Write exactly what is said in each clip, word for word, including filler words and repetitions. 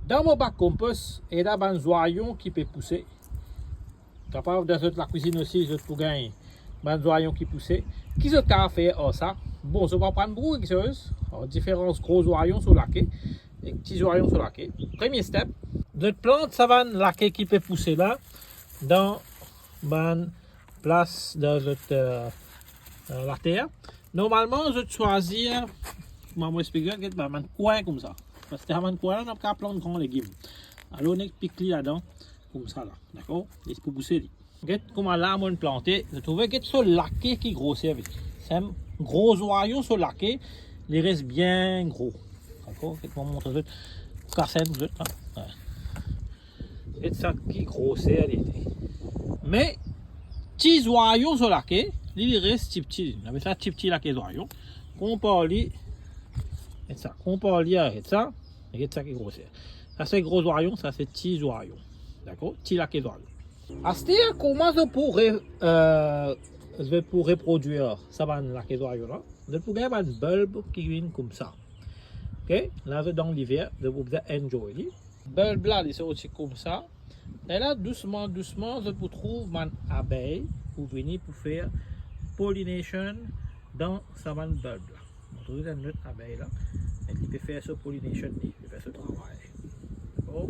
Dan mo bak konpos, ena bann zwayon ki pe pouse. Kapav dan zot lakwizinn osi, zot pou gagn bann zwayon ki pouse. Ki zot kapav fer ar sa? Bon, zot pou aprann boukou kiksoz ar diferans gro zwayon so lake ek ti zwayon so lake. Premie step, zot plant sa bann lake ki pe pouse la dan bann plas dan zot, eh, eh, later. Normalman, zot swazir, kouma mo explik zot, get bann, bann kwin koumsa. Parski sa bann kwin la, nou pa kapav plant gran legim. Alor, nek pik li ladan, koumsa la, dakor? Li pou pouse li. Get kouma la, mo plante, zot trouve, get so lake ki groser li. Sa gro zwayon so lake, li res bien gro. Dakor? Get mo montre zot, kas enn zot la. Wi. Get sa ki groser li ete. Me ti zwayon so lake, li, li res tipti. Nou apel sa tipti lake zwayon. Konpar li, get sa, konpar li ar sa, get sa ki groser. Sa se gro zwayon, sa se ti zwayon. Dakor? Ti lake zwayon. Aster, kouma zot pou re-, eh, zot pou reprodwir sa bann lake zwayon la? Zot pou gagn bann bulb ki vinn koumsa. Ok? La zot dan liver, zot pou bizin enjoy li. Bulb la, li sorti koumsa. E la, dousman, dousman, zot pou trouv bann abey pou vini pou fer pollination dan sa bann bulb la. Mo trouv enn lot abey la, e li pe fer so pollination, li pe fer so travay. Dakor?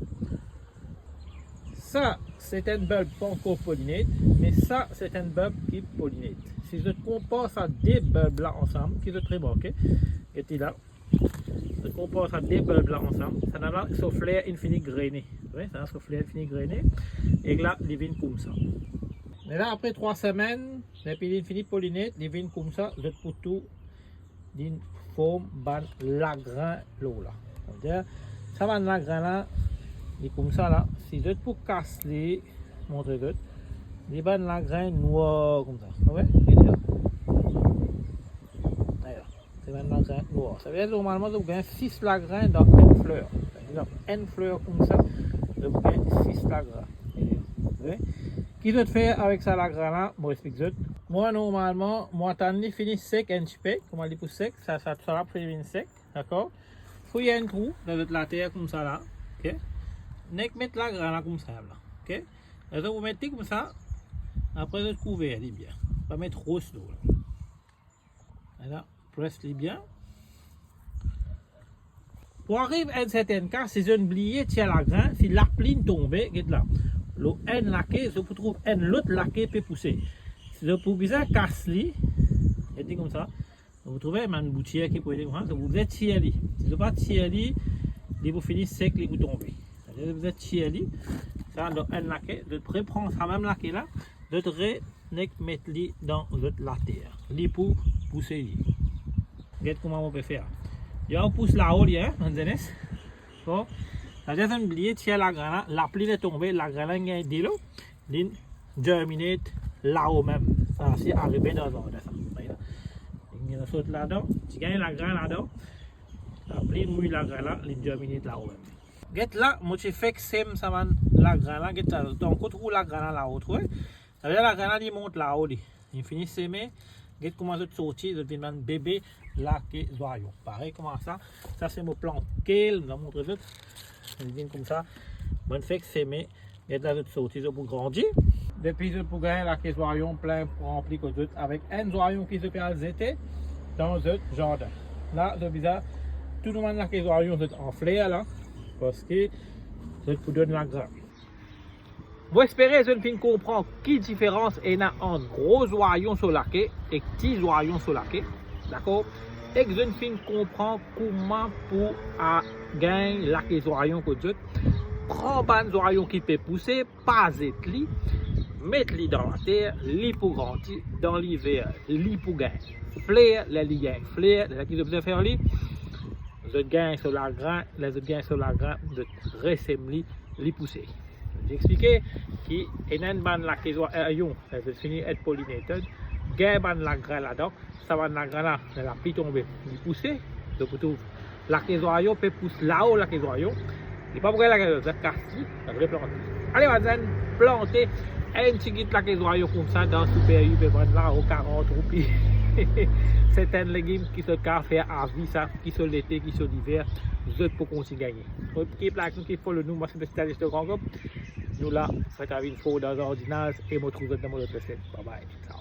Sa, se enn bulb pankor pollinate, me sa, se enn bulb ki pollinate. Si zot konpar sa de bulb la ansam, ki zot remarke, get li la, zot konpar sa de bulb la ansam, sa la so fler inn fini grene. Wi, sa la so fler inn fini grene, ek la, li vinn koumsa. Me la, apre trwa semenn, depi li fini pollinate, li vinn koumsa, zot pou trouv li form bann lagrin lor la. Savedir, sa bann lagrin la, li koumsa la, si zot pou kas li, montre zot, li bann lagrin nwar koumsa. Wi, get li la. Ala. Se bann lagrin nwar. Savedir, normalman, zot gagn sis lagrin dan enn fler. Par exanp, enn fler koumsa, zot gagn sis lagrin. Wi. Ki zot fer avek sa lagrin la, mo explik zot. Mwa, normalman, mo atann li fini sek enn tipe, kouma li pou sek, sa, sa, sa la pou fini vinn sek, dakor? Fouy enn trou dan zot later koumsa la, ok? Nek met lagrin la koumsa la, ok? Zot pou met li koumsa, apre zot kouver li bien. Pa met ros lor la. Ala, pres li bien. Pou ariv enn sertenn ka, si zot bliye tir lagrin, si lapli tonbe, get la, lor enn lake, zot pou trouv enn lot lake pe pouse. Si zot pou bizin kas li, get li koumsa, zot pou trouve bann boutir ki pou ede koumsa, zot pou bizin tir li. Si zot pa tir li, li pou fini sek, li pou tonbe. Savedir zot bizin tir li, sa, dan enn lake, zot repran sa mem lake la, zot re nek met li dan zot later. Li pou pouse li. Get kouma mo pe fer. Li pou pous lao li, hein, bann zenes. Bon, savedir zot bliye tir lagrin la, lapli le tonbe, lagrin la gagn delo, li germinate lao mem. Sa, si arive dan zardin sa. Li sot ladan, ti gagn lagrin ladan. Lapli mouy lagrin la, li germinate lao mem. Get la, mo ti fek sem sa bann lagrin la, get sa, dan kot ou lagrin la, lao, trouve? Savedir lagrin la, li mont lao li. Li fini seme, get kouma zot sorti, zot vinn bann bebe lake zwayon. Parey kouma sa, sa se mo plant kale, mo montre zot. Li vinn koumsa, mo fek seme, get la zot sorti, zot pou grandi. Depi zot pou gagn lake zwayon plin ranpli kot zot avek enn zwayon ki zot pe al zete dan zot zardin. La, zot bizin, tou bann lake zwayon zot an fler la, parski zot pou donn lagrin. Mo espere zot finn konpran ki diferans ena ant gro zwayon so lake ek ti zwayon so lake, dakor? Ek zot finn konpran kouma pou a gagn lake zwayon kot zot. Pran bann zwayon ki pe pouse, pa zet li, met li dan later, li pou grandi, dan liver, li pou gagn fler, ler li gagn fler, ler ki zot bizin fer li, zot gagn so lagrin, ler zot gagn so lagrin, zot resem li, li pouse. Mo explike ki ena enn bann lake zwayon, ler zot fini et pollinated, gagn bann lagrin ladan, sa bann lagrin la, ler lapli tonbe, li pouse, zot pou trouv lake zwayon pe pous lao lake zwayon, li pa pou gagn lake zwayon, zot kas li, zot replant li. Ale bann zenn, plante enn tigit lake zwayon koumsa dan Super U, pe vann la ar karant roupi. Sertin legim ki zot kapav fer avi sa, ki so lete, ki so liver, zot pou kontign gagne. Keep like nou, keep follow nou, mwa se Mister Listo Grand Group. Nou la, sa kapav vinn for dan zardinaz e mo trouv zot dan mo lot reset. Bye bye. Ciao.